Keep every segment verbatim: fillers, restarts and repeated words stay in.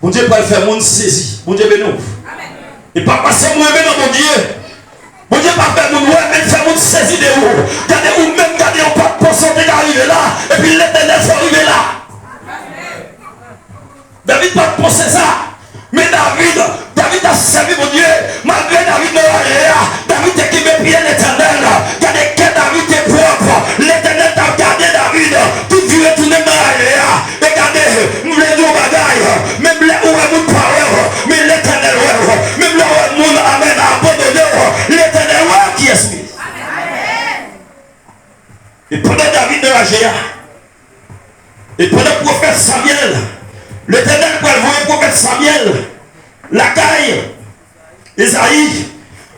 Bondye pral fè moun sezi. Bondye beni w. E pa paske m renmen nan Bondye. Bondye pa fè moun wè, men l fè moun sezi de ou. Gade ou menm, gade yon pòt panse w te ka rive la, epi Letènèl fè w rive la. David pa t panse sa. Men David, David t ap sèvi Bondye. Malgre David nan raje a, David te kenbe pye Letènèl. Gade kè David te pwòp. Letènèl t ap gade David. Tout vi retounen nan raje a. E gade, m vle di w yon bagay. Menm lè ou wè moun pa wè w, men Letènèl wè w. Menm lè w wè moun, amèn, abandone w, Letènèl wè w. Kiyès wi? E pandan David nan raje a, e pandan pwofèt Samyèl, Letènèl pral voye pwofèt Samyèl lakay Ezayi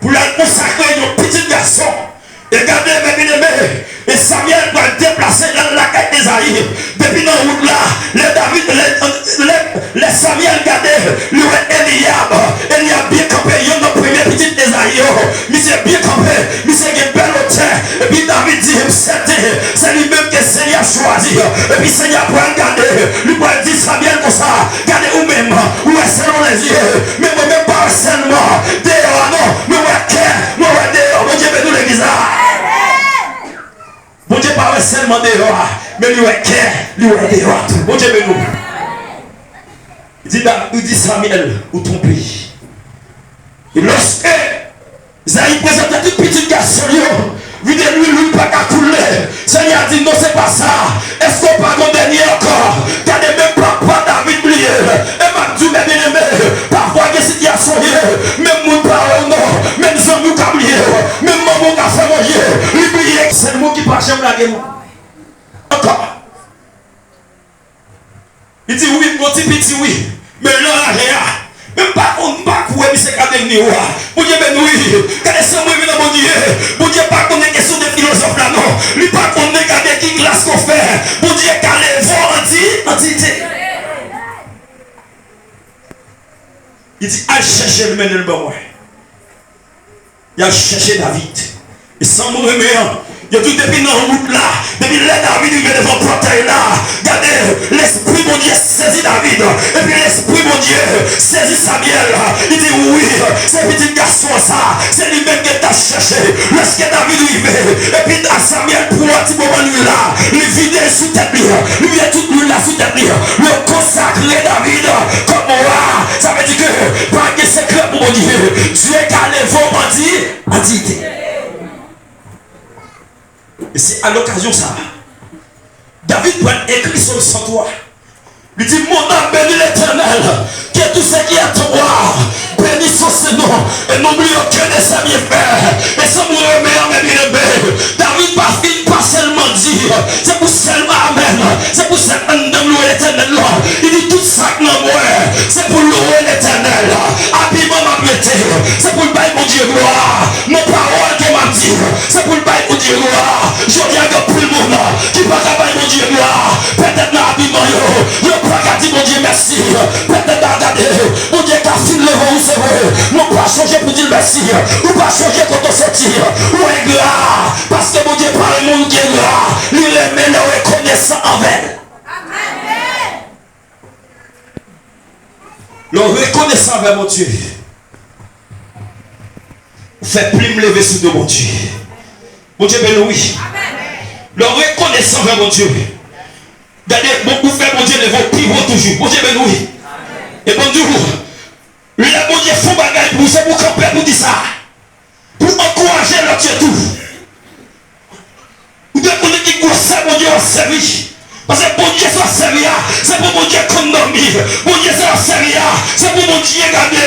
pou l al konsakre yon pitit gason. E gade, men byeneme, e Samyèl pral deplase l al lakay Ezayi. Depi nan wout la, lè David, lè, lè, lè Samyèl gade, li wè Eliyab. Eliyab byen kanpe, yonn nan premye pitit Ezayi yo. Misye byen kanpe, misye gen bèl otè. Epi David di, m sèten, se li menm ke Senyè a chwazi. Epi Senyè a pral gade, li pral di Samyèl konsa, gade ou menm, ou wè selon lèzye, men mwen menm pa wè sèlman deyò a non, mwen wè kè, mwen wè deyò. Bondye beni w legliz la. Bondye pa wè sèlman deyò a, men li wè kè, li wè deyò a tou. Bondye beni w. Li di, Da- li di Samyèl, ou twonpe. E lòske Ezayi prezante tout pitit gason l yo, vide lwil, lwil pa ka koule. Senyè a di, non, se pa sa. Èske w pa gon dènye ankò? Gade, menm papa David bliye. E m ap di w, men byeneme, pafwa gen sitiyasyon ye, menm moun pa wè w non, menm zanmi w ka bliye w, menm manman w ka fè w bliye, li bliye. Sèl moun ki pa janm lage m ankò. Li di, wi, m gon ti piti, wi. Men l nan raje a. Men m pa konn, m pa kwè misye ka devni wa. Bondye beni w, wi. Gade sa m renmen nan Bondye. Bondye pa konnen kesyon de filozòf la, non. Li pa konnen gade ki klas ke w fè. Bondye ka leve w an di-, an diyite. Li di, al chèche l, mennen l ban mwen. Y al chèche David. E sa m renmen an, yo di depi nan wout la, depi lè David rive devan pòtay la, gade, Lespri Bondye sezi David. Epi Lespri Bondye sezi Samyèl. Li di, wi, se pitit gason an sa, se li menm ke n t ap chèche. Lòske David rive, epi Samyèl pran ti bonbòn lwil la, li vide l sou tèt li, li vide tout lwil la sou tèt li, li konsakre David kòm wa. Sa vle di ke pa gen sekrè pou Bondye. Dye ka leve w an di-, an diyite. E se a lokazyon sa a, David pral ekri Sòm san twa. Li di, mon âme bénit l'Éternel, que tout ce qui est en moi bénisse son saint nom, et n'oublie aucun de ses bienfaits. E sa m renmen an, men byeneme, David pa fin pa sèlman di, se pou sèl, amèn, se pou sèl anndan m lwe Letènèl la. Li di, tout sa k nan mwen, se pou l lwe Letènèl. Abiman m ap mete, se pou l bay Bondye glwa. Nan pawòl ke m ap di, se pou l bay Bondye glwa. Jodi a, gen anpil moun ki pa ka bay Bondye glwa. Petèt nan abiman yo, yo pa ka di Bondye mèsi. Petèt nan gade, Bondye ka fin leve w, se vre, men w pa chonje pou di l mèsi. Ou pa chonje kote w soti. Ou engra. Paske Bondye pa renmen moun ki engra. Li renmen lè w rekonesan anvè l. Lè w rekonesan anvè Bondye, ou fè plim leve sou do Bondye. Bondye beni w, wi. Lè w rekonesan anvè Bondye, gade, bon, ou fè Bondye leve w pi wo toujou. Bondye beni w, wi. E Bondye, lè Bondye fè yon bagay pou ou, se pou w kanpe pou di sa. Pou ankouraje lòt yo tou. Ou dwe konnen ki gwosè Bondye w ap sèvi. Paske Bondye sa w ap sèvi a, se pou Bondye konn dòmi. Bondye sa w ap sèvi a, se pou Bondye gade,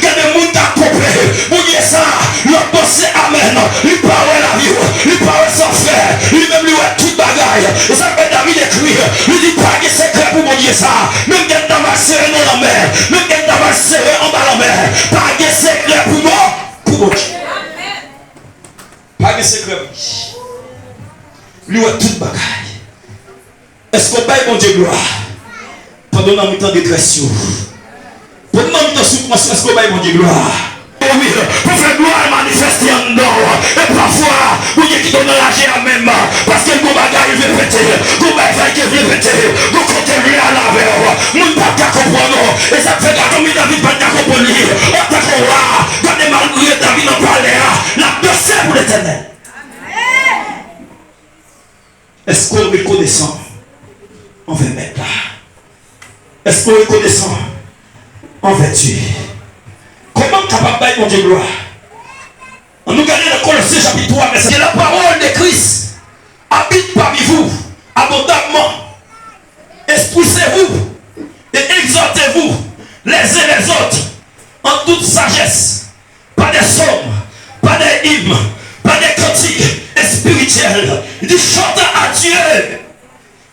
gade moun k ap twonpe. Bondye sa, lè w ap panse amèn, li pa wè lavi w, li pa wè sa w ap fè. Li menm li wè tout bagay. E sa k fè David ekri, li di, pa gen sekrè pou Bondye sa. Menm gen tan m ap sere nan lanmè, menm gen tan m ap sere anba lanmè, pa gen sekrè pou Bon-, pou Bondye. Pa gen sekrè pou li. Li wè tout bagay. Èske w bay Bondye glwa pandan w nan mitan detrès yo? Pandan w nan mitan soufrans yo, èske w bay Bondye glwa? O wi, pou fè glwa a manifeste an Non, e pafwa, Bondye kite w nan raje a menm, paske l gon bagay l vle pete, gon bagay ke l vle pete, gon kote l vle al avè w. Moun p ap ka konprann ou, e sa k fè gade kòman David pa t ka konprann li. Antanke wa, gade malgre David nan palè a, l ap danse pou Letènèl. Èske w rekonesan anvè Mèt la? Èske w rekonesan anvè Dye? Kòman m kapab bay Bondye glwa? Ann nou gade nan Kolosyen chapit twa, vèsè. Que la parole de Christ habite parmi vous abondamment. Instruisez-vous et exhortez-vous les uns les autres en toute sagesse, par des psaumes, par des hymnes, par des cantiques spirituels. Il dit, chantant à Dieu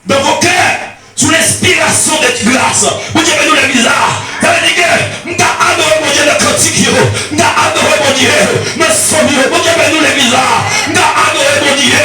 dans vos cœurs sous l'inspiration de grâce. Bondye beni w legliz la. Sa vle di ke m ka adore Bondye nan kantik yo. M ka adore Bondye nan sòm yo. Bondye beni w legliz la. M ka adore Bondye.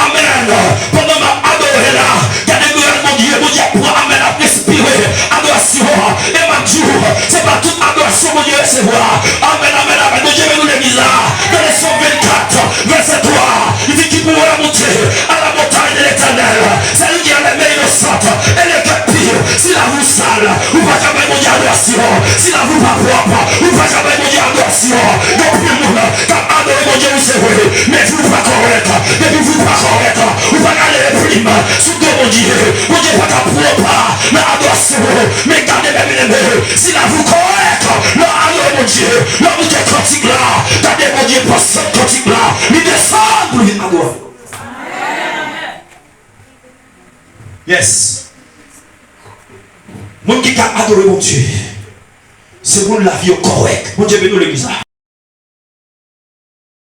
Amèn. Pandan m ap adore la, gade gras Bondye. Bondye ap pran, amèn, ap respire adorasyon an. E m ap di w, se pa tout adorasyon Bondye resevwa. Amèn, amèn, amèn. Bondye beni w legliz la. Gade Sòm vennkat, vèsè twa. Li di, qui pourra monter à la montagne de l'Éternel? C'est lui qui a les mains innocentes et le cœur pur. Si lavi w sal, ou pa ka bay Bondye adorasyon. Si lavi w pa pwòp, ou pa ka bay Bondye adorasyon. Gen anpil moun k ap adore Bondye, wi, se vre, men vi w pa kòrèk. Depi vi w pa kòrèk, ou pa ka leve plim sou do Bondye. Bondye pa ka pran pa nan adorasyon. Men gade, byen eme, si lavi w kòrèk nan adore Bondye, lè w moute kantik la, gade Bondye pran sant kantik la, li desann pou li vin adore. Yes. Moun ki ka adore Bondye, se moun lavi yo kòrèk. Bondye beni w legliz la.